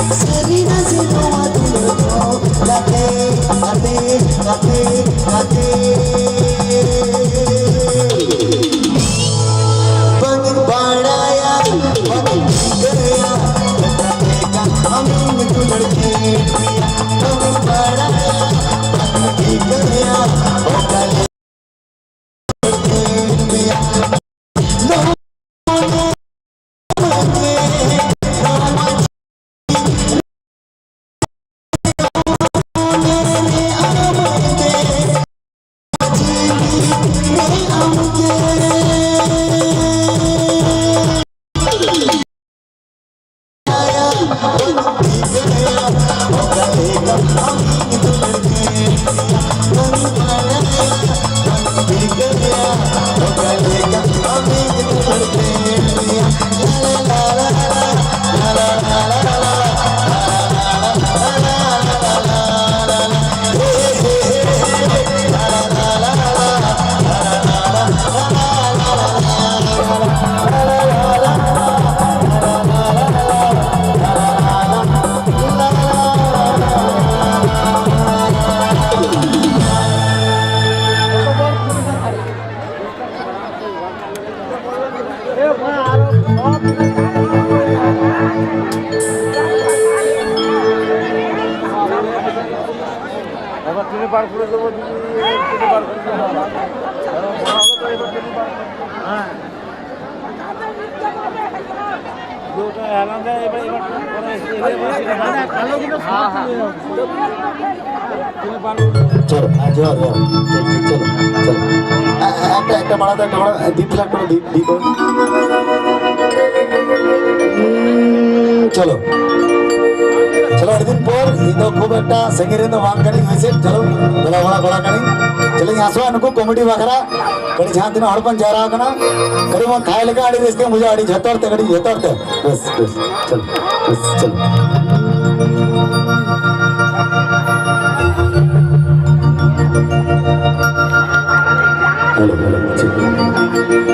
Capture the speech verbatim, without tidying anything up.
ᱥᱟᱹᱨᱤ ᱱᱟᱥᱮ ᱱᱚᱣᱟ ᱫᱩᱞᱟᱹᱲ ᱫᱚ ᱜᱟᱛᱮ, ᱜᱟᱛᱮ, ᱜᱟᱛᱮ, ᱜᱟᱛᱮ᱾ ᱵᱟᱝ ᱵᱟᱲᱟᱭᱟ, ᱵᱟᱝ ᱴᱷᱤᱠᱟᱹᱭᱟ, ᱚᱠᱟ ᱞᱮᱠᱟ ᱟᱢᱤᱧ ᱫᱩᱞᱟᱹᱲ ᱠᱮᱫ ᱢᱮᱭᱟ᱾ ᱵᱟᱝ ᱵᱟᱲᱟᱭᱟ, ᱵᱟᱝ ᱴᱷᱤᱠᱟᱹᱭᱟ, ᱚᱠᱟ ᱞᱮᱠᱟ ᱪᱚᱞᱚ, ᱦᱮᱸ, ᱡᱚᱦᱟᱨ, ᱡᱚᱦᱟᱨ᱾ ᱴᱷᱤᱠ, ᱴᱷᱤᱠ, ᱪᱚᱞᱚ, ᱪᱚᱞᱚ᱾ ᱮ, ᱮ, ᱮᱠᱴᱟ, ᱮᱠᱴᱟ ᱢᱟᱲᱟᱝ ᱛᱮ, ᱮᱠᱴᱟ ᱢᱟᱲᱟᱝ, ᱮ, ᱫᱤᱯ ᱞᱟᱜ ᱠᱚᱨᱮ, ᱫᱤᱯ, ᱫᱤᱯ ᱠᱚᱨᱮ᱾ ᱩᱸ, ᱪᱚᱞᱚ᱾ ᱪᱚᱞᱚ, ᱟᱹᱰᱤ ᱫᱤᱱ ᱯᱚᱨ, ᱤᱧ ᱫᱚ ᱠᱷᱩᱵ ᱮᱠᱴᱟ ᱥᱟᱺᱜᱤᱧ ᱨᱮᱱ ᱫᱚ ᱵᱟᱝ ᱠᱟᱹᱱᱟᱹᱧ, ᱦᱳᱭ ᱥᱮ? ᱪᱚᱞᱚ, ᱫᱮᱞᱟ ᱵᱷᱟᱲᱟ ᱠᱚᱲᱟ ᱠᱟᱹᱱᱟᱹᱧ᱾ ᱪᱚᱞᱚ, ᱤᱧ ᱟᱥᱚᱜᱼᱟ, ᱱᱩᱠᱩ ᱠᱚᱢᱤᱴᱤ ᱵᱟᱠᱷᱨᱟ ᱠᱟᱹᱴᱤᱡ ᱡᱟᱦᱟᱸ ᱛᱤᱱᱟᱹᱜ ᱦᱚᱲ ᱵᱚᱱ ᱡᱟᱣᱨᱟ ᱟᱠᱟᱱᱟ, ᱠᱟᱹᱴᱤᱡ ᱵᱚᱱ ᱛᱷᱟᱭ ᱞᱮᱠᱷᱟᱱ ᱟᱹᱰᱤ ᱨᱟᱹᱥᱠᱟᱹ ᱵᱩᱡᱷᱟᱹᱜᱼᱟ, ᱟᱹᱰᱤ ᱡᱷᱚᱛᱚᱨ ᱛᱮ, ᱠᱟᱹᱴᱤᱡ ᱡᱷᱚᱛᱚᱨ ᱛᱮ᱾ ᱵᱮᱥ, ᱵᱮᱥ, ᱪᱚᱞᱚ, ᱵᱮᱥ, ᱪᱚᱞᱚ᱾ Hello, hello, check.